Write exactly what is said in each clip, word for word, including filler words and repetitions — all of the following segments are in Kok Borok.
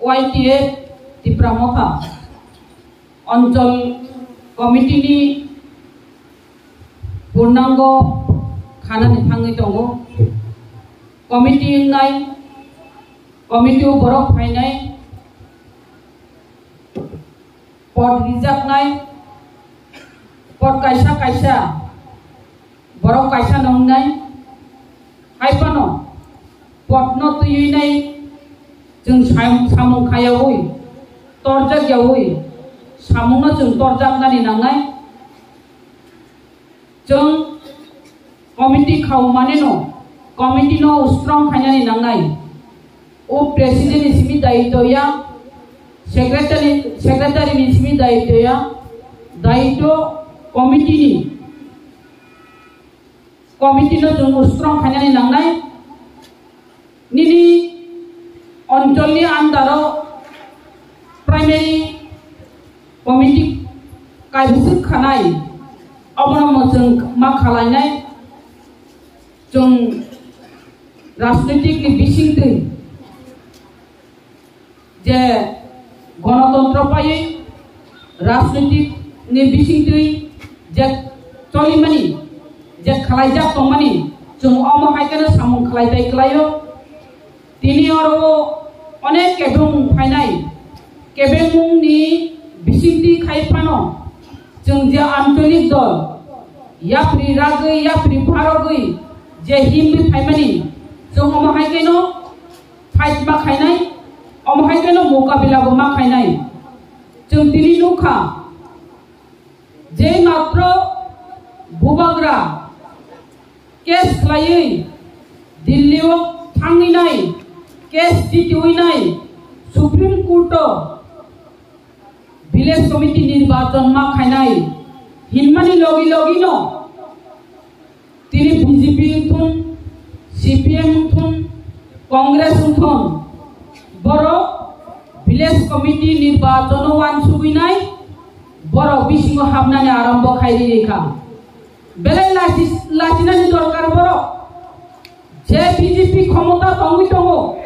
Y T F Tipra Motha Anchal Committee ni purnango khanani thangwi tongo. Committee wngnai, committee o borok phainai, pod rijaknai, pod kaisa kaisa borok kaisa nongnai, hai phano podno twiwi nai chwng sam-, samung khayawi, torjak yawi, samungno chwng torjaknani nangnai. Chwng committee khao maneno, committee no strong khainani nangnai. O president ni simi daityo ya, secretary, secretary ni simi daityo ya, daityo committee ni. Committee no chwng strong khainani nangnai. Nini oncholni under o primary committee kaibwswk khanai, obono mo chwng ma khalainai. Chwng rajnitik ni bisingtwi je gonotontro paiwi rajnitik ni bisingtwi je cholimani, je khwlaijak tongmani, chwng omo hai kheno samung khwlai tai kwlaio. Tini oro onek kebengmung phainai, kebengmungni bisingtwi khai phano chwng je ancholik dol yapri ragwi, yapri pharogwi je himwi phaimani, chwng omo hai kheno fight ma khainai, omo hai kheno mukabila bo ma khainai. Chwng tini nukha, je matro bubagra case khlaiwi Delhi o thangwi nai, case jitiwi nai, Supreme Court o village committee nirbachon ma khainai hinmani logi logi no tini B J P wngthun, C P M wngthun, Congress wngthun, borok village committee nirbachon o uansugwi nai, borok bisingo hapnani arambo khai rikha. Belai lachi-, lachinani dorkar borok. Je B J P khomota tongwi tongo,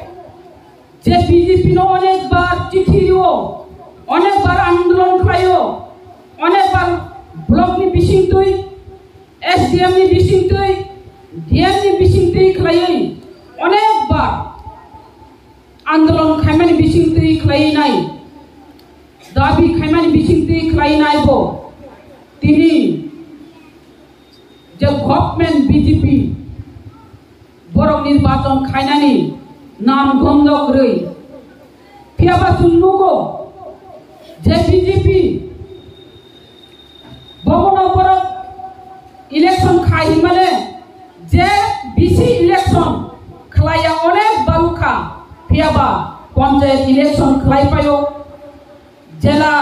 je B J P no onek bar chithi rio, onek bar andolon khlaio, onek bar block ni bisingtwi, S D M ni bisingtwi, D M ni bisingtwi khlaiwi onek bar andolon khaimani bisingtwi khlai nai, dabi khaimani bisingtwi khlai nai bo tini je government B J P borok nirbachon khainani nam gondok rwi. Phiyaba chwng nugo je B J P bobono borok election khai hinmale je B C election khlaiya onek balukha, phiyaba panchayat election khlai paio, jela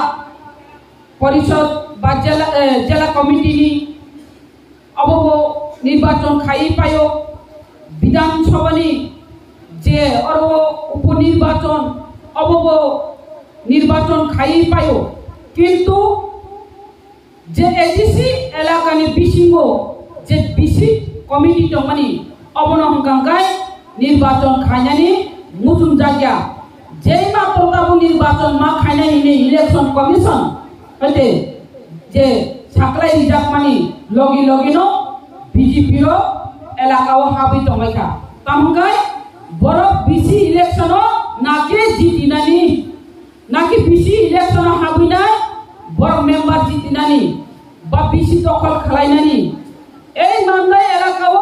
porishod ba jela, eh, jela committee ni obo bo nirbachon khai paio, Bidhan Sabha ni je oro upo nirbachon, obo bo nirbachon khai paio, kintu je A D C elaka ni bisingo je B C committee tongmani, obono hwnkha hwnkhe nirbachon khainani muchung jakya. Jei matro tabuk nirbachon ma khainai hwnwi election commission hoite je saklai rijakmani logi logino B J P o elaka o habwi tonglaikha. Tamo hwnkhe borok B C election o nakhe jitinani, nakhe B C election o habwinai borok member jitinani ba B C dokhol khwlainani. Ei Mandai elaka o